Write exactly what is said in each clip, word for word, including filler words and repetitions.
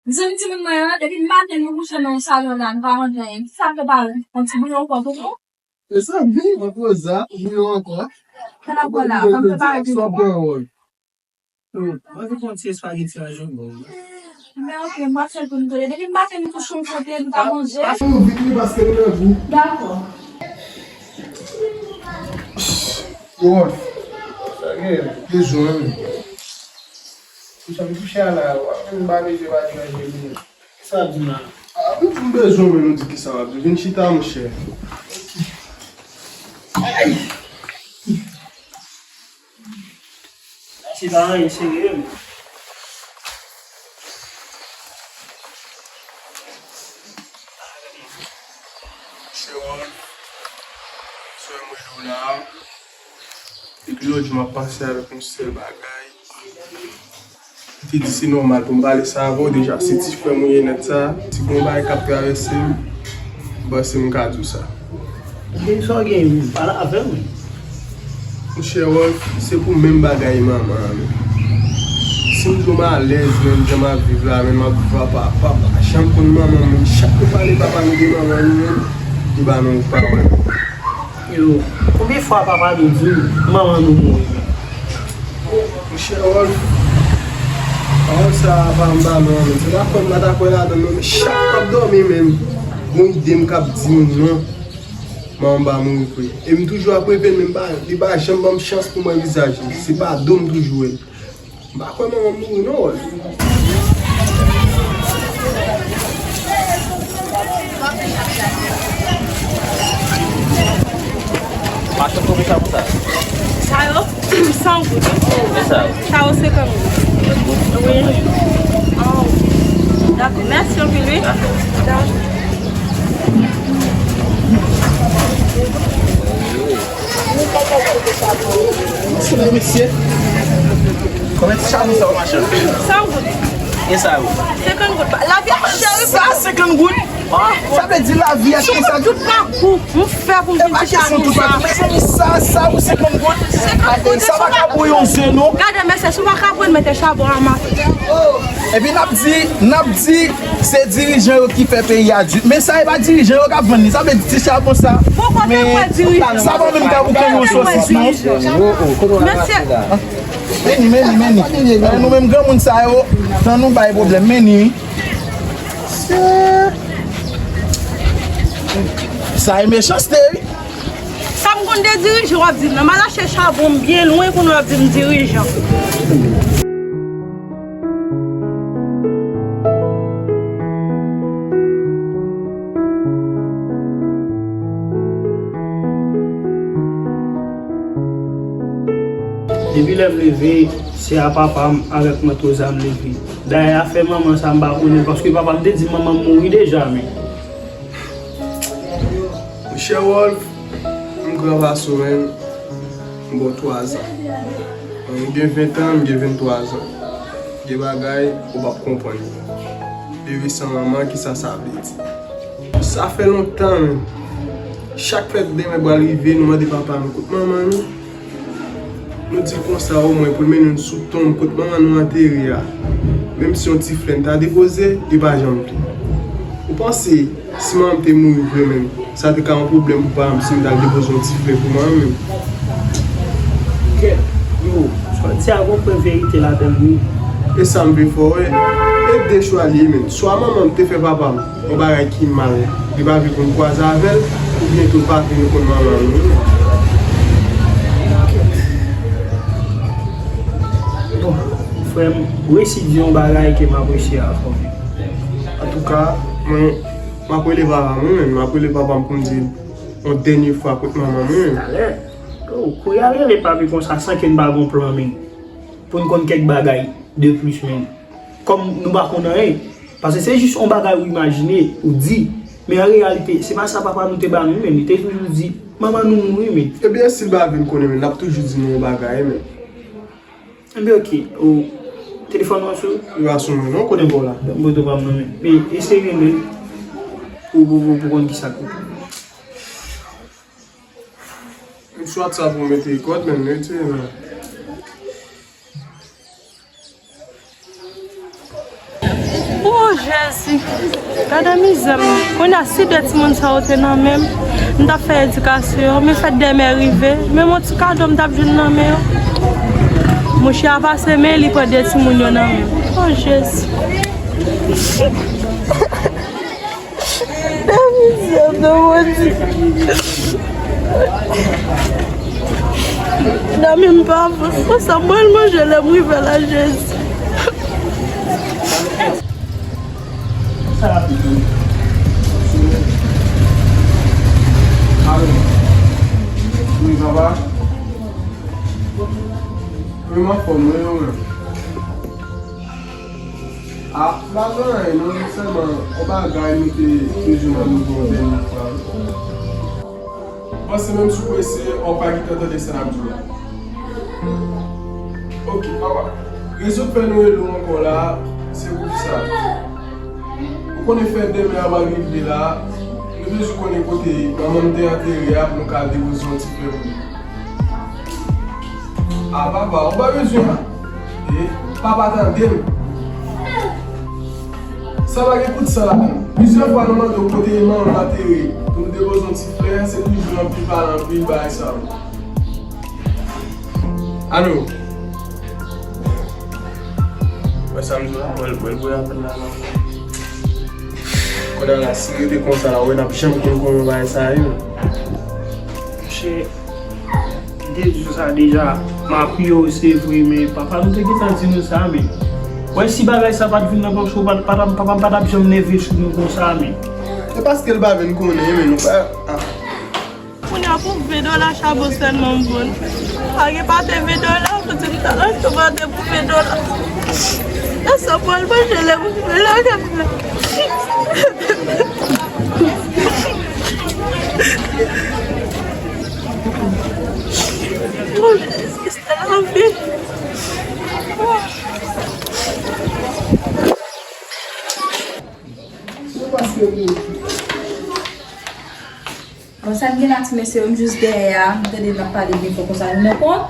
Zanmi timoun mwen an, depi maten nou kouche nan yon salon la, nou pa manje anyen. Kisa m prepare? Yon ti bouyon ankò pou nou? E sa, vin, mwen poze a, bouyon ankò. Sa n ap pran la? Sa m prepare pou nou? Mwen vin pran yon ti espageti a jodi. Men ok, m pral fè l pou nou tande. Depi maten nou touche yon kote, nou pa manje. Vin, vin, paske nou nan gou. Dakò. Yo, Wolf. Sa gen? Bezwen. Ou sa m touche a la, w ap vin ba mezye pa deranje m. Sa di la? A, m di m bezwen w, men nou di kisa w ap di. Vin chita, monchè. Chita anyen, serye m. Sewòl, sewòl mwen la. Depi lòt jou m ap pase avèk yon sèl bagay. M te di se nòmal pou m pale sa avè w deja. Se ti frè m ou ye nèt sa, ti gon bagay k ap travèse m, m panse m ka di w sa. Gen sa w gen, pale avè m. Monchè Wolf, se pou menm bagay manman an menm. Si m di w m alèz menm jan m ap viv la menm, m ap viv a papa, papa pa janm konn manman m menm. Chak nou pale papa nou de manman nou menm, li ba nou yon pawòl. Yo, konbyen fwa papa nou di w manman nou mouri? Monchè Wolf, pawòl sa a pa m ba nou an, men se pa kwè m pa ta kwè ladan l non, men chak m ap dòmi menm, gon ide m k ap di m non, manman m pa mouri vre. E m toujou ap reve l, men m pa, li pa janm ban m chans pou m wè vizaj li. Se pa do m toujou wè l. M pa kwè manman m mouri non, Wolf. Machann, konbyen sa pou sa? Sa yo, san goud. E sa yo? Sa yo, senkant goud. Wi. Oh. Dakò. Mèsi anpil, wi. Dakò. Dakò. Mesye, mesye. Konbyen ti chabon sa yo, machann? San goud. E sa yo? Senkant goud. Lavi a chè, wi. Sa, senkant goud? Sa vle di lavi a chè, sa. Tout pa kou. M fè pou m vin chita nou sa. Mezanmi, sa, sa ou senkant goud? Senkant goud. Sa pa ka bouyon ze, non. Gade, mesye, si w pa ka pran, mete chabon a maten. Epi n ap di, n ap di, se dirijan yo ki fè peyi a di. Men sa e pa dirijan yo k ap vann li. Sa vle di ti chabon sa. Men sa pa menm ka bouke yon sosis non. Mesye. Men ni, men ni, men ni. Eh, nou menm granmoun sa yo, tan nou bay pwoblèm, men ni wi. Sa e mechanste wi. Sa m konn de dirijan w ap di m nan, m al achte chabon m byen lwen kounye w ap di m dirijan. Depi lè m leve, se a papa m avèk mantwoza m leve. Dayè afè manman sa m pa konnen l, paske papa m te di manman m mouri deja, men. Monchè Wolf, m gran pase w, men m ba w twazan. M gen ven tan, m gen venntwazan. Gen bagay ou p ap konprann. Leve san manman, kisa sa vle di? Sa fè lontan, men chak fèt demen pral rive, nou mande papa nou kot manman nou. Nou di l konsa omwen pou l mennen n sou tonb kot manman nou antere a. Menm si yon ti flè n ta depoze, li pa janm vle. Ou panse, si manman m te mouri vre menm, sa te ka yon pwoblèm pou papa m si m t al depoze yon ti flè pou manman m? Kèt, yo, sòti a gon pwen verite ladan l wi. E sa m vle fè w wè, e de chwa li ye menm. Swa manman m te fè papa m yon bagay ki mal, li pa vle pou m kwaze avè l, oubyen tou l pa vle nou konn manman nou. Bon, frè m, resi di yon bagay ke m apresye a, frè m. Antouka, mwen, m ap rele papa m, wi, men m ap rele papa m pou m di l yon dènye fwa kot manman m, wi, men. Talè. Oh, kounye a rele papi konsa san ke n pa gon plan, men. Pou n konn kèk bagay de plis, men. Kòm nou pa konn anyen. Paske se jis yon bagay ou imajine, ou di. Men an reyalite, se pa sa papa nou te ba nou, men. Li te toujou di, manman nou mouri, men. Ebyen, si l pa vin konnen, men, l ap toujou di nou yon bagay, men. Ebyen, oke. Ou, telefòn ou sou? Li pa sou mwen, non, kote m ba w la? Bon, m pote pa m nan men. Men, eseye rele l pou, pou, pou, pou konn kisa k. M sou WhatsApp ou mete kòd, men, m retire, men. Oh, Jezi, gade mizè m. Kounye a, si de timoun sa yo te nan men m, m t ap fè edikasyon yo, men fèt dèmen rive, men yon ti kado m t ap jwenn nan men yo. Monchè a pase men li pran de timoun yo nan men m. O Jezi. Nan mizè m, nan modi. Nan men m pa bon. Konsa, mwen manje lè m rive la, Jezi. Wi, papa. Wi, m anfòm, wi, wi. A, m pa gen anyen non, sèlman yon bagay nou te bezwen mande w pou yon dènye fwa. M panse menm si w prese, w pa gentan tande sa n ap di w la. Oke, papa. Rezon k fè nou rele w ankò la, se pou sa. Ou konnen fèt dèmen an pral rive la, nou bezwen konnen kote manman m te antere a pou nou ka depoze yon ti flè pou li. A, papa, ou pa bezwen. E, papa, tande m. Sa pa gen kout san ladan l. Plizyè fwa nou mande w kote manman m antere pou nou depoze yon ti flè, se toujou anpil pale, anpil bagay sa yo. Alo? Wè sa m di w la, wè l, wè l voye apèl la, la. Kounye a la, si rete konsa la, wè n ap janm konn kòman bagay sa yo. Monchè, m te di w sa deja, m ap yo, se vre, men papa nou te gentan di nou sa, men. Wè, si bagay sa pa t vin nan pòch ou, pa, pa, papa m pa t ap janm nève sou nou konsa, men. Se paske l pa vin konnen, men nou pa, a. Kounye a pou ven dola chabon sèlman m vann. Pa gen pate ven dola, pou di m ta achte pate pou ven dola. Èske w pral manje lè pou ven dola ka fè? Bon, Jezi, se lavi. Bon, sa n gen la, ti mesye yo, m jis dèyè a, m tande n ap pale byen fò konsa, nou nan kont?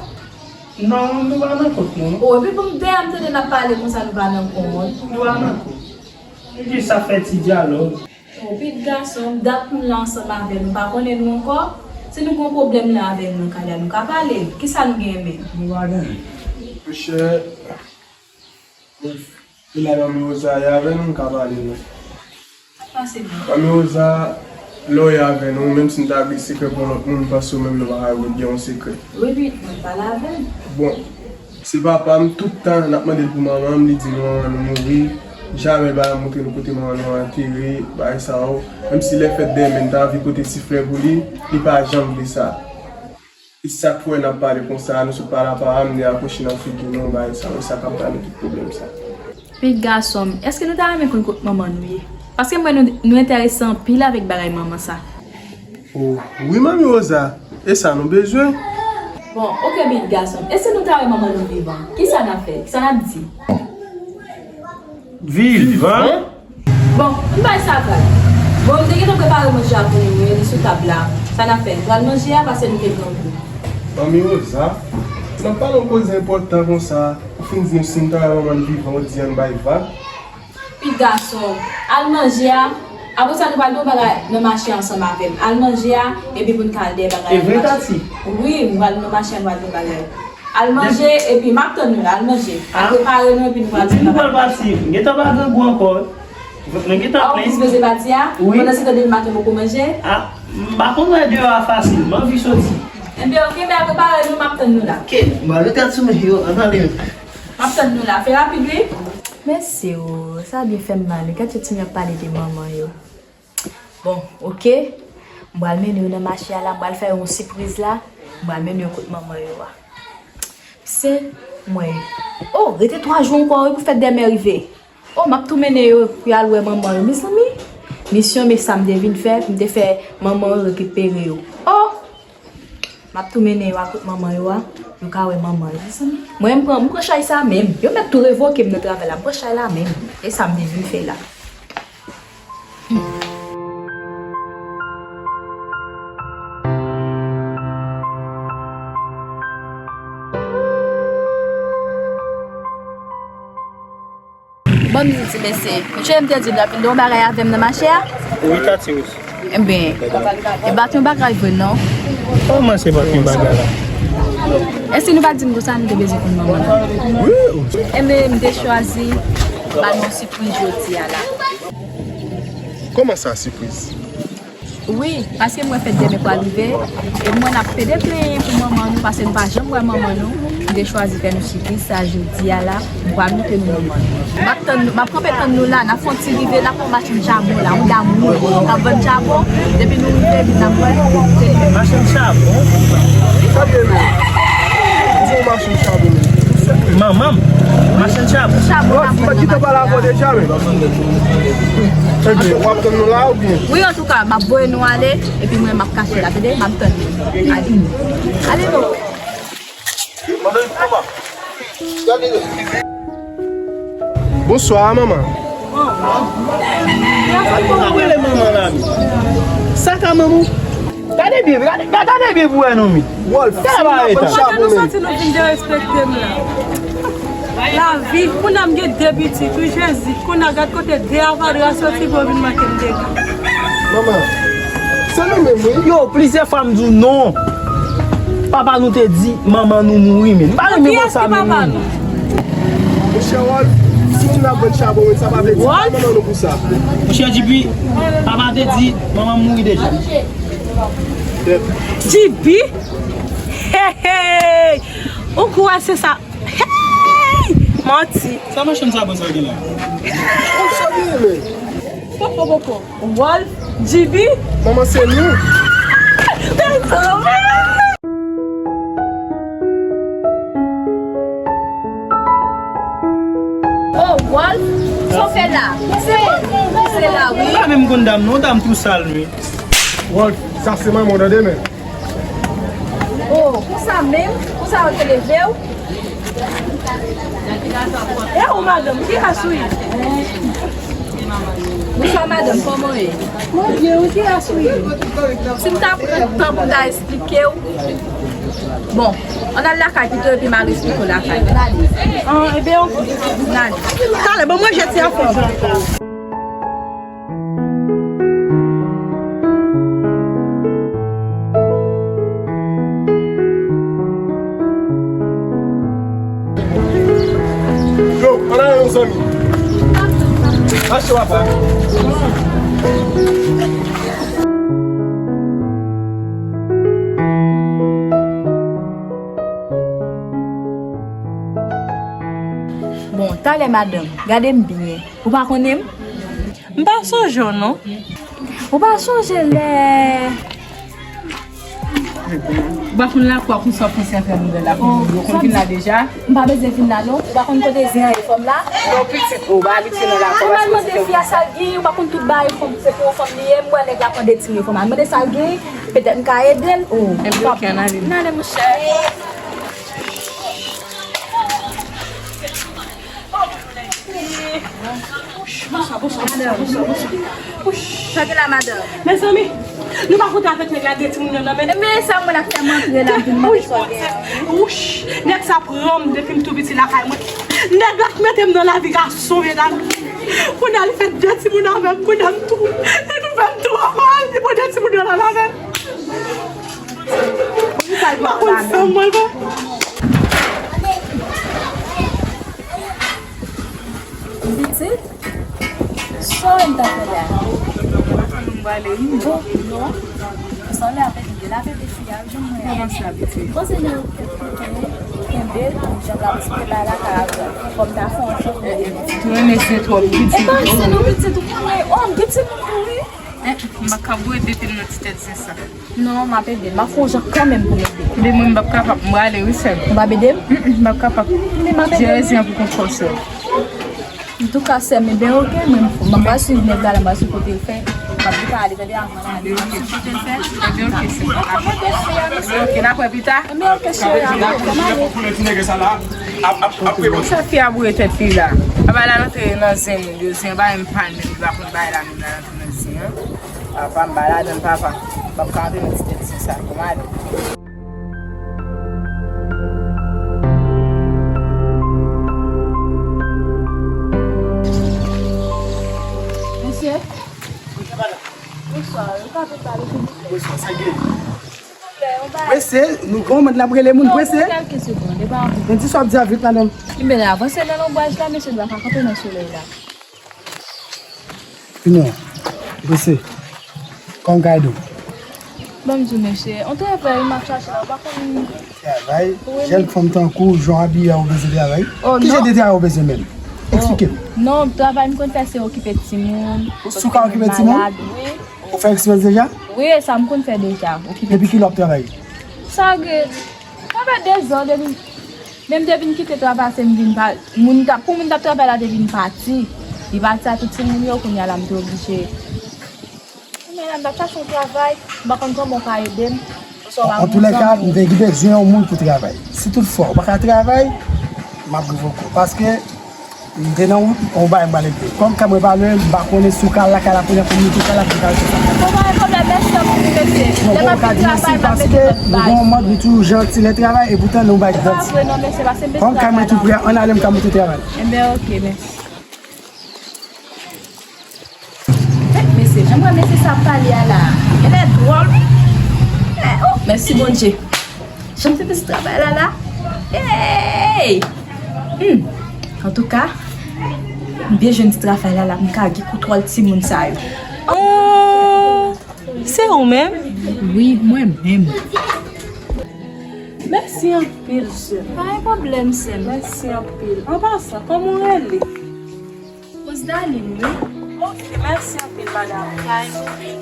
Non, nou pa nan kont, non. O, epi pou m dèyè a, m tande n ap pale konsa, nou pa nan kont? Nou pa nan kont. Nou jis ap fè ti dyalòg. O, pitit gason m, dat pou m la ansanm avè nou, m pa konnen nou ankò. Si nou gen yon pwoblèm la avè nou nan kay la, nou ka pale. Kisa nou gen menm? Nou pa gen. Monchè, e la manmi Rosa ye avè nou, m ka pale non. Sa k pase non? Manmi Rosa, lè w ye avè nou, menm si n ta gen sekrè pou yon lòt moun, m panse w menm nou pa ka gen yon sekrè. Wi, wi, mwen pale avè l. Bon, se papa m, tout tan n ap mande l pou manman m, li di nou manman nou mouri. Jamè l pa montre nou kote manman nou antere, bagay sa yo. Menm si lè fèt dèmen n ta anvi pote ti flè pou li, li pa janm vle sa. E sa k fè n ap pale konsa, nou sot pale apa a, m ne akwoche nan figi nou, bagay sa yo, sa k ap ba nou tout pwoblèm sa. Pitit gason m, èske nou ta renmen konn kot manman nou ye? Paske m wè nou, nou enterese anpil avèk bagay manman sa. O, wi, manmi Rosa, e sa nou bezwen. Bon, oke, pitit gason m, e si nou ta wè manman nou vivan, kisa n ap fè? Kisa n ap di? Vivan? Bon, m bay sa vag. Bon, m te gentan prepare manje a pou nou, wi, li sou tab la. Sa n ap fè? Nou al manje a, paske nou te grangou. Manmi Rosa, n ap pale yon koze enpòtan konsa. Ou fin di nou si n ta wè manman n vivan, ou di ann bay vag. Pitit gason, al manje a. Apre sa, nou pral gen yon bagay nan mache ansanm avè m. Al manje a, epi pou n ka al dèyè bagay la nan mache. E vre, Tati? Wi, nou pral nan mache a, nou pral gen bagay. Al manje, epi m ap tann nou la, al manje. Al prepare nou, epi nou pral fè bagay. Ou di nou pral pati, m gentan pa grangou ankò. Vant mwen gentan plen. A, ou plis bezwen pati a? Wi. Pandan se tan demen maten poko manje? A, m pa konn wè deyò a fasil, m anvi soti. Enben, oke, men al prepare nou, m ap tann nou la. Oke, m pral rete sou men yo, ann ale. M ap tann nou la, fè rapid, wi. Mesye o, sa byen fè m mal, wi. Gad jan timoun ap pale de manman yo. Bon, oke. M pral mennen yo nan mache a la, m pral fè yo yon sipriz la. M pral mennen yo kot manman yo a. Se mwen. O, rete twa jou ankò, wi, pou fèt dèmen rive. O, m ap tou mennen yo pou y al wè manman yo. Mezanmi, misyon, men sa m te vin fè, m te fè manman yo rekipere yo. O! M ap tou mennen yo a kot manman yo a, yo ka wè manman yo. Mezanmi, mwen, m pran, m pran chay sa menm. Yo mèt tou revoke m nan travay la, m pran chay la menm. E sa m te vin fè la. Kòm li di mesye, mesye, m te di l ap vin de yon bagay avè m nan mache a. Wi, Tati, wi. Enben, e bat yon bagay vre, non? Kòman se bat yon bagay la? Èske nou pa t di m konsa nou te bezwen konn manman nou? Wi. Enben, m te chwazi ba nou yon sipriz jodi a la. Kòman sa, sipriz? Wi, paske m wè fèt demen pral rive, e m wè n ap pede plenyen pou manman nou, paske nou pa janm wè manman nou. M te chwazi fè nou sipriz sa jodi a la, m pral montre nou manman nou. M ap tann nou, m ap kanpe tann nou la, n ap fè yon ti rive, n ap pran machann chabon la, yon dam mouri k ap vann chabon, depi nou rive, epi n ap pran li pou nou te. Machann chabon? Sa byen menm. Ou se yon machann chabon menm. Manman m, machann chabon. Chabon n ap vann nan mache a. Ebyen, w ap tann nou la oubyen? Wi, antouka, m ap voye nou ale, epi mwen, m ap kache la, tande? M ap tann nou. Ale. Ale non. Bonswa, manman. Sa ka manman? Gade byen, gade, gade byen pou wè non, men. Wolf, si nou ap vann chabon, men. Kote nou soti, nou vin derespekte m la. Lavi, kounye a m gen de pitit, wi, Jezi. Kounye a gad kote de avadra soti pou yo vin manke m dega. Manman, se nou menm, wi. Yo, plizyè fwa m di w non. Papa nou te di manman nou mouri, men. M pa renmen moun sa menm, non. Monchè Wolf, si moun ap vann chabon, men sa pa vle di manman nou pou sa. Monchè Djibi, papa te di manman m mouri deja. Djibi? Hey, hey! Ou kwè se sa? Hey! Manti. Sa machann sa bon sa gen la? Sa gen, men. Popo, popo. Wolf, Djibi. Manman, se nou. Oh, Wolf, sa w fè la? Se, se la, wi. Pa menm konn dam non, dam tou sal, wi. Wolf, sa se manman w tande, men. Oh, konsa menm? Konsa yo te leve w? E ou, madanm, ki ras ou ye? Bonswa, madanm, kòman w ye? Mwen byen, wi, ki ras ou ye? Si m ta pran tan pou m ta esplike w, bon, ann al lakay pito epi m al esplike w lakay. Ann ale. Ann, ebyen, oke. Ann ale. Talè, ban mwen jete afè w. Yo, ann ale, zanmi. Mache, papa. Bon, talè, madanm, gade m byen. Ou pa konnen m? M pa sonje w non. Ou pa sonje lè... Ou pa konn lakou a konsa w panse antre anndan lakou moun yo konn vin la deja. M pa bezwen vin la non. Ou pa konn kote zen an ye fanm la? Non pitit, ou pa abitye nan lakou a. Al mande fi a sa l gen, ou pa konn tout bagay fanm, se pou yon fanm li ye. M wè nèg la pran de timoun fanm. Al mande sa l gen, petèt m ka ede l. Oh. Ebyen oke, ann ale. Ann ale monchè. Wouch, bonswa, bonswa, bonswa, bonswa, bonswa. Wouch. Sa gen la, madanm? Mezanmi, nou pa kontan avèk nèg la, de timoun yo nan men. Men sa mwen ap fè m antre la, m vin mande sa w gen. Wouch, nèg sa pran m depi m tou piti lakay mwen. Nèg la k mete m nan lavi gason, medam. Kounye a li fè de timoun avè m, kounye a m tou. Li tou fè m twò mal, li pran de timoun yo nan avè m. Mwen konn san mwen, bon. Pitit, sa w wè m ta fè la? Mwen prale wi. Bon, non. Sa w lè apèn de la bebe fi a, jwenn mwen a. Kòman sa, pitit? Bon, se nan kenbe, kenbe, jan la pitit la, la ka avè. Kòm ta fè yon chòk. Pitit, mwen renmen se twòp, pitit. E pa se non, pitit, ou konnen. Oh, m gen timoun tou wi. Eh, m pa ka bwè depi m nan ti tèt zen sa. Non, m ap ede l. M ap fè yon jan kanmenm pou m ede l. Men mwen, m p ap kapab. M prale wi, sè m. Ou p ap ede m? Mm, mm, m p ap kapab. Men m ap ede l. Jere zen an pou kont pa w, sè m. Antouka, sè m, ebyen, oke, mwen, m ap pral swiv nèg la, m ap pral swiv kote l fè. M ap di pa ale, tande, avan l ale. M ap swiv kote l fè. Ebyen, oke, sè m. Ebyen, oke, n ap wè pita. Ebyen, oke, cheri, avan, fè m ale. Sa fi a boure tèt li la. Apa l al antre nan zen moun yo, zen bagay m pa l menm, li pa konn bagay la menm, l al antre nan zen an. Papa, m pa ladann, papa. M p ap ka antre nan ti tèt zen sa, kòman ale? Bonswa, ou ka vin pale pou mwen? Bonswa, sa gen? Silvouplè, yon bagay. Prese, nou gen yon moun la ap rele moun prese. Non, kèlke segonn, e pa anpil. Men di sa w ap di a vit, madanm. Enben, avanse nan lonbraj la, mesye, nou pa ka kanpe nan solèy la. Fini, prese. Kòman m ka ede w? Ban m di w, mesye, yon travay m ap chache la, ou pa konn. Travay? Wi, jèn fanm tankou w, jan w abiye a, ou bezwen travay? Oh, non. Ki jan de travay ou bezwen menm? Eksplike m. Non, travay m konn fè se okipe timoun. Ou sou ka okipe timoun? Malad, wi. Ou fè eksperyans deja? Wi, e sa m konn fè deja. Okipe timoun. Depi kilè w ap travay? Sa gen, sa fè dezan depi, menm depi m kite travay, se m vin pa, moun t ap, pou moun t ap travay la te vin pati. Li pati a tout timoun yo, kounye a la m te oblije. Men la, m t ap chache yon travay, m pa konn kòman w ka ede m. An, antoulèka, m te bezwen yon moun pou travay. Si toutfwa ou pa ka travay, m ap rive w kò. Paske m te nan wout, yon bagay m pral regle. Kòm ka mwen pa lwen, m pa konnen si w ka lakay la, premye fwa m moute kay la, pou m ka regle sa. Bon, pa gen pwoblèm, mèsi anpil, mesye. Non, lè m ap fin travay, m ap mete lòt bay. Paske nou gen yon mòd, nou toujou janti lè travay, epoutan nou bay danti. Pa vre, non, mesye, paske m bezwen travay la. Kòm ka mwen tou prè, ann ale m ka moute travay. Enben, oke, mèsi. Hey, mesye, jan m wè mesye sa ap pale a la, genlè dwòl wi. Eh, oh, mèsi Bondye. Jan m te plis travay la la. Hey! Hmm. Antouka, m byen jwenn ti travay la la, m ka gen kontwòl timoun sa yo. Oh, se ou menm? Wi, mwen menm. Mèsi anpil, sè m. Pa gen pwoblèm, sè m. Mèsi anpil. An pasan, kòman w rele? Rosdaline, wi. Ok, mèsi anpil, madanm.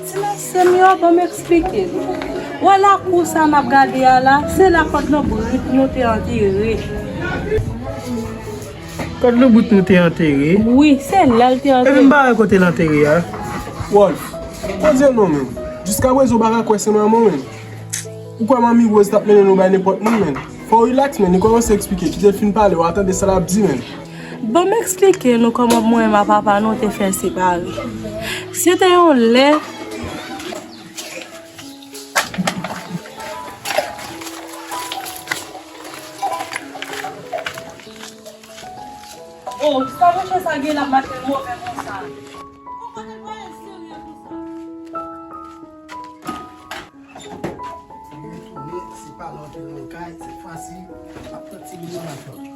Ti mesye m yo, ban m eksplike nou. Wè lakou sa n ap gade a la, se la kòd nou brit nou te antere. Kòd nou brit nou te antere? Wi, se la l te antere. Epi m pa wè kote l antere a. Wolf, koze non, menm. Jiskaprezan, w pa ka kwè se manman w, menm. Ou kwè manmi Rose t ap mennen nou bay nenpòt moun, menm? Fò w rilaks, menm. Li kòmanse eksplike. Kite l fin pale, w a tande sa l ap di, menm. Ban m eksplike nou kòman mwen menm a papa nou te fè separe. Se te yon lè. Oh, sa monchè sa gen la maten move konsa. Ou konnen pa serye konsa. Retounen, se pa lòt nan kay, sèt fwa si, m ap tann ti moun nan lakay.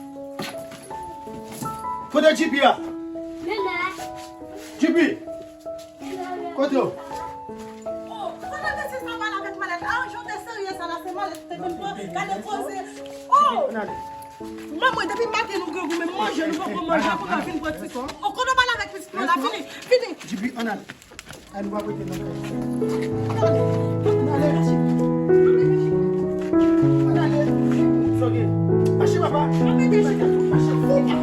Kote J P a? Men la. J P! Kote w? Oh, kote mesye sa pale avèk malèt la? Ah, jan w te serye sa la, se malèt ou te vin pran, gade koze. Oh! Ann ale. Manman, depi maten nou grangou, menm manje nou poko manje, apre w vin pran ti kò. Oh, kote w pale avèk pitit mwen la, vini, vini. J P, ann ale. Ann, nou pa rete nan kay. Ann ale. Ann ale. Ann ale. Sa w gen? Mache, papa. Mache, mache.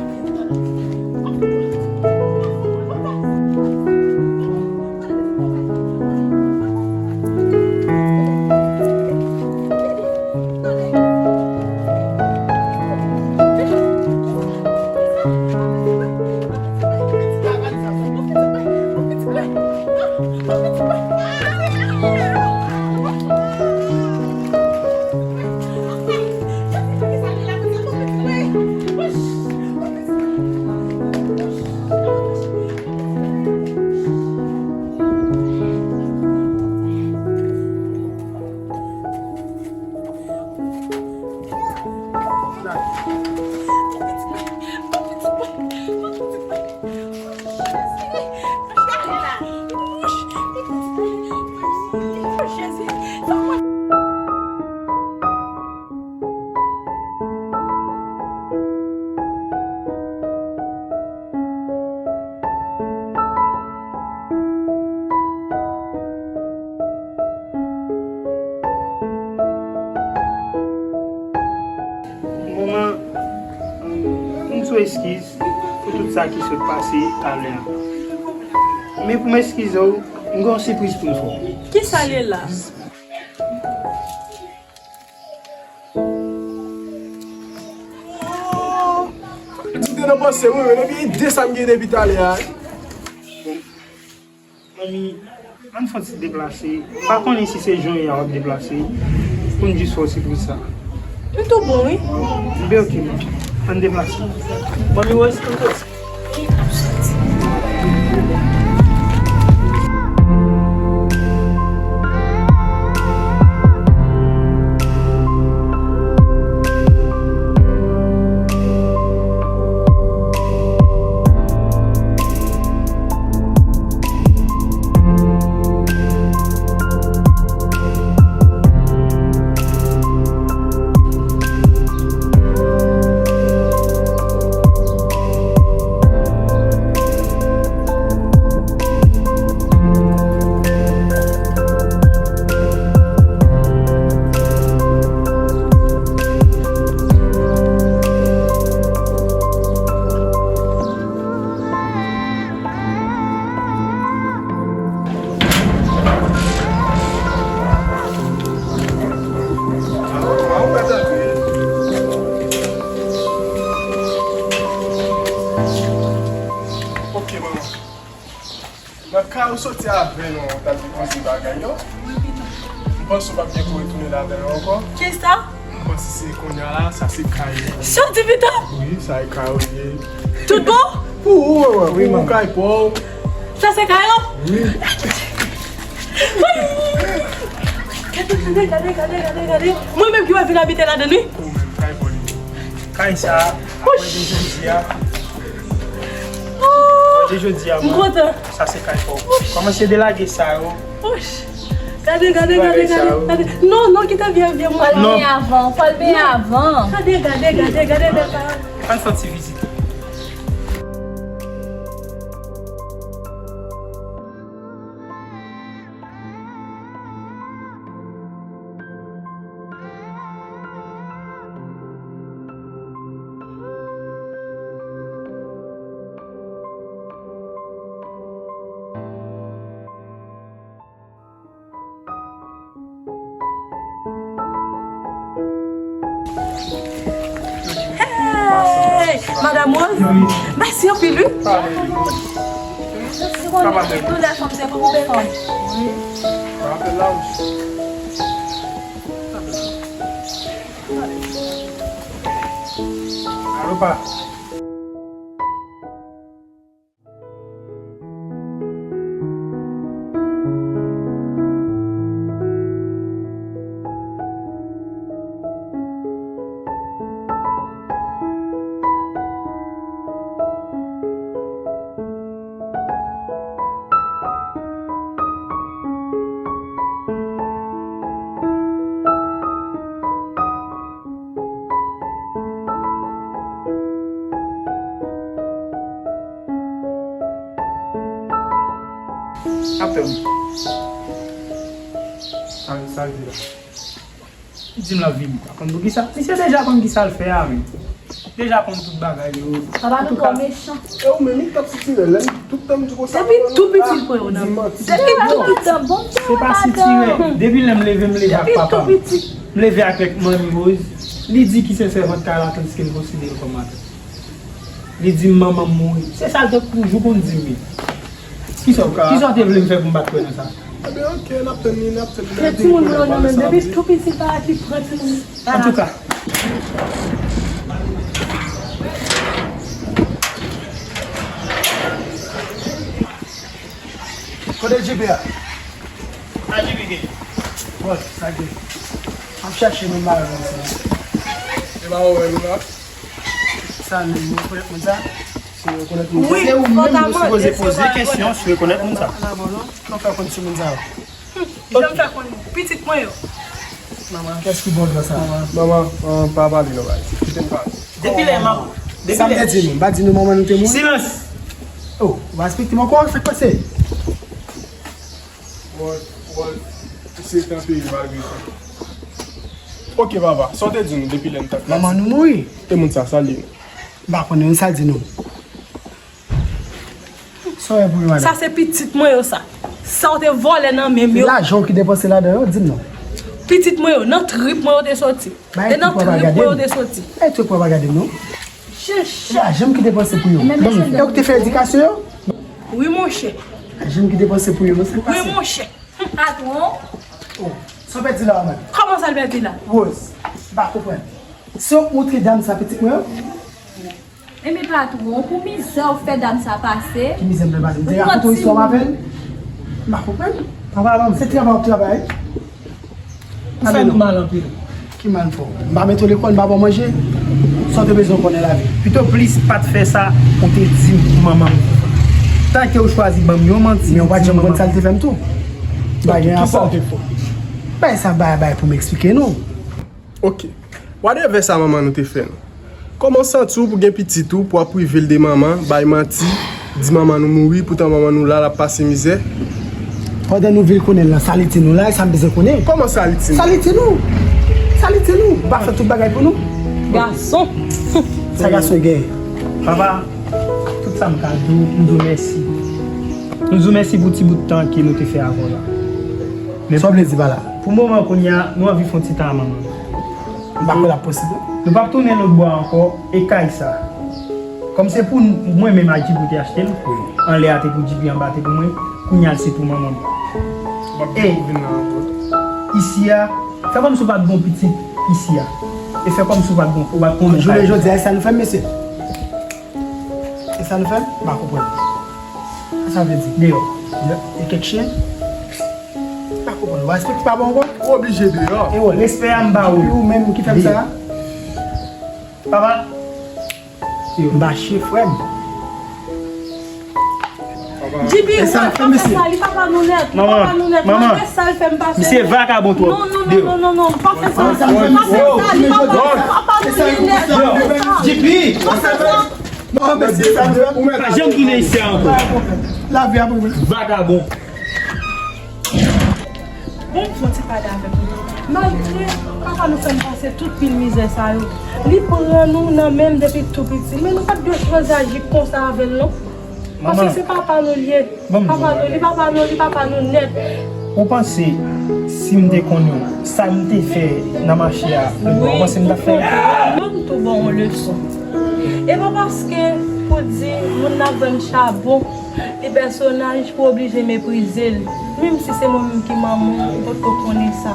Manman, m sou eskiz pou tout sa ki sot pase talè a. Men pou m eskize w, m gen yon sipriz pou m fè w. Kisa l ye la? Ou te nan panse mwen, men depi ide sa m gen depi talè a. Manmi, ann fè yon ti deplase. M pa konnen si se jan w ye a w ap deplase. Pou n jis fè w sipriz sa. M tou bon, wi. Enben, oke, manmi. Ann deplase. Manmi, w ap soti. bagay yo. M panse w p ap gen pou retounen ladan l ankò. Kisa? M panse se kounye a la, sa se kay ou. Soti pito! Wi, sa e kay ou ye. Tout bon? Pou ou, manman, pou ou, kay pa w. Sa se kay ou? Wi. Gade, gade, gade, gade, gade, gade. Mwen menm ki wè vin abite ladan l, wi. Ou menm, kay pa w li. Kay sa, apre de jodi a. Oh! Apre de jodi a, m kontan. Sa se kay pa w. Kòmanse delage sa yo. Ouch. Gade, gade, gade, gade, gade. Non, non, kite vye, vye mwen. Fò l benyen avan, fò l benyen avan. Gade, gade, gade, gade bèl parèy. Ann fè yon ti vizit. Hey! Madam Rose, mèsi anpil, wi. Mèsi, konnen tout lè fanm se pou fanm. Alo, pa. Ap tann. Sa, sa l di la. Li di m l ap vini. Pa konn poukisa. Misye deja konn kisa l fè a, men. Deja konn tout bagay yo. Papa nou twò mechan. E ou menm, li t ap sitirè. Lè m tout tan m di konsa. Depi tou piti l pran yo nan men. Depi tou piti. Se pa sitirè. Depi lè m leve, m leve ak papa m. M leve avèk Manmi Rose. Li di ki se sèvant kay la, tandiske l konsidere l kòm matant. Li di m manman m mouri. Se sa l te toujou konn di m, wi. Kisa w ka, kisa w te vle m fè pou m pa t kwè nan sa? Ebyen, oke, n ap tann li, n ap tann li. Pran timoun mwen yo nan men m. Depi tou piti, l parèt li pran timoun. Antouka. Kote J P a? A J P gen. Bon, sa gen. M ap chache moun mari mwen sa. E pa ou menm la? Sa menm, ou rekonèt moun sa? Si ou rekonèt moun sa. Wi, se ou menm nou sipoze poze kesyon si ou rekonèt moun sa. Nan bon non, nou fè konn sou moun sa yo. Jan m fè konn pitit mwen yo. Manman, kiyès ki bon nan sa? Manman, manman, pa pale non, baz. Kite m pale. Depi lè m ap, depi lè. Sa m te di nou, m pa di nou manman nou te mouri? Silans! Oh, ou pa respekte m ankò, sa k pase? Wòl, wòl, se tanperi malgre tou. Oke, papa, sa w te di nou depi lè n t ap... Manman nou mouri. E moun sa, sa l di nou? M pa konnen, sa l di nou? Sa w wè pou yo, madanm? Sa se pitit mwen yo, sa. Sa w te vòlè nan men m yo. Lajan w ki depanse ladan yo, di m non. Pitit mwen yo, nan trip mwen yo te soti. E nan trip mwen yo te soti. Bay trip w ap gade m non. Chèch. Lajan m ki depanse pou yo. E w ki te fè edikasyon yo? Wi, monchè. Lajan m ki depanse pou yo, non, sa k pase? Wi, monchè. Patwon. Oh, sa w pèdi la, manman? Kòman sa l pèdi la? Rose, m pa konprann. Se w k montre dam sa pitit mwen an? Enben patwon, pou mizè w fè dam sa pase. Ki mizè m fè pase? M te rakonte yon istwa avè l. M pa konprann. Papa, manman, se travay w ap travay. Ou fè nou mal anpil. Ki mal m fè w? M pa mete w lekòl, m pa ba w manje. Sa w te bezwen konnen lavi? Pito plis pa t fè sa ou te di m pou manman m. Tanke ou chwazi ban m yon manti. Men ou pa t janm konn sa l te fè m tou. M pa gen afè. Kisa w te fè? Bay sa bay bay pou m eksplike nou. Oke. Whatever sa manman nou te fè nou. Kòman w santi w pou gen pitit ou, pou w ap prive l de manman, bay manti, di manman nou mouri, poutan manman nou la, l ap pase mizè? Pandan nou vin konnen l lan, sa li di nou la, e sa m bezwen konnen. Kòman sa li di nou? Sa li di nou? Sa li di nou? Ou pa fè tout bagay pou nou? Gason! Sa gason gen? Papa, tout sa m ka di w, m di w mèsi. M di w mèsi pou ti bout tan ke nou te fè avè w la. Men sa w vle di pa la? Pou moman kounye a, nou anvi fè yon ti tan a manman nou. M pa kwè l ap posib non. Nou p ap tounen lòt bò a ankò, e kay sa. Kòm se pou mwen menm ak Djiby te achte l, anlè a te pou Djiby, anba te pou mwen, kounye a l se pou manman m. Ey, isi a, fè kòmsi w pa t gon pitit isi a. E fè kòmsi w pa t gon, ou pa t konnen sa. Jounen jodi a, e sa nou fè, mesye? E sa nou fè? M pa konprann. Sa sa vle di? Deyò. E kèk chen? M pa konprann. Ou pa respekte papa ankò? Ou oblije deyò. E wè, respè a m ba ou. Epi ou menm ki fè m sa? Papa. M ba chen frè m. J P, e sa, ou pa fè sa, li papa nou nèt, li papa nou nèt. Manman, manman, manman. Misye vakabon twòp. Non, non, non, non, non, non, pa fè sa. Pa fè sa, li papa nou nèt. J P, pa fè sa. Non, mesye, sa m fè. Ou pa janm tounen isi a ankò. Lavi a pou mwen. Vakabon. Bon, m fè yon ti pale avèk nou. Malgre papa nou fè n pase tout pil mizè sa yo, li pran nou nan men l depi tou piti. Men nou pa t dwe chwazi aji konsa avè l, non. Paske se papa nou l ye. Papa nou, li papa nou, li papa nou nèt. Ou panse si m te konnen sa m te fè nan mache a, ou panse m t ap fè l? Mwen m tou ba w yon leson. E pa paske pou di moun nan vann chabon, li pèsonaj pou oblije meprize l. Menm si se mwen menm ki manman w, ou potko konnen sa.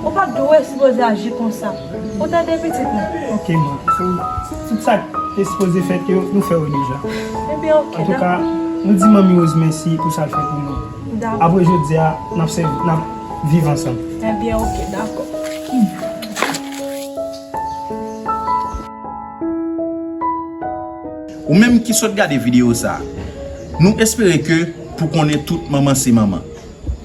Ou pa t dwe sipoze aji konsa. Ou tande pitit mwen? Ok, man. Se tout sa k te sipoze fèt yo, nou fè yo deja. Ebyen, ok, dakò. Antouka, nou di Manmi Rose mèsi pou sa l fè pou nou. Dakò. Apre jodi a, n ap sèvi, n ap viv ansanm. Ebyen, ok, dakò. Ou menm ki sot gade videyo sa, nou espere ke pou konnen tout manman se manman.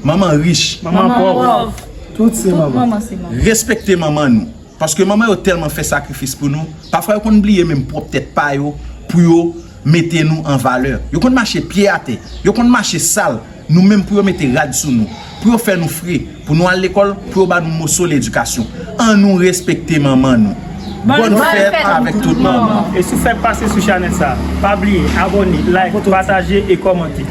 Manman rich. Manman pòv. Tout se manman. Respekte manman nou. Paske manman yo tèlman fè sakrifis pou nou, pafwa yo konn bliye menm pwòp tèt pa yo pou yo mete nou an valè. Yo konn mache pye atè. Yo konn mache sal. Nou menm pou yo mete rad sou nou, pou yo fè nou fre, pou nou al lekòl, pou yo ba nou moso ledikasyon. Annou respekte manman nou. Bòn fèt avèk tout manman. E si w fèk pase sou chanèl sa, pa bliye abòne, like, pataje e kòmante.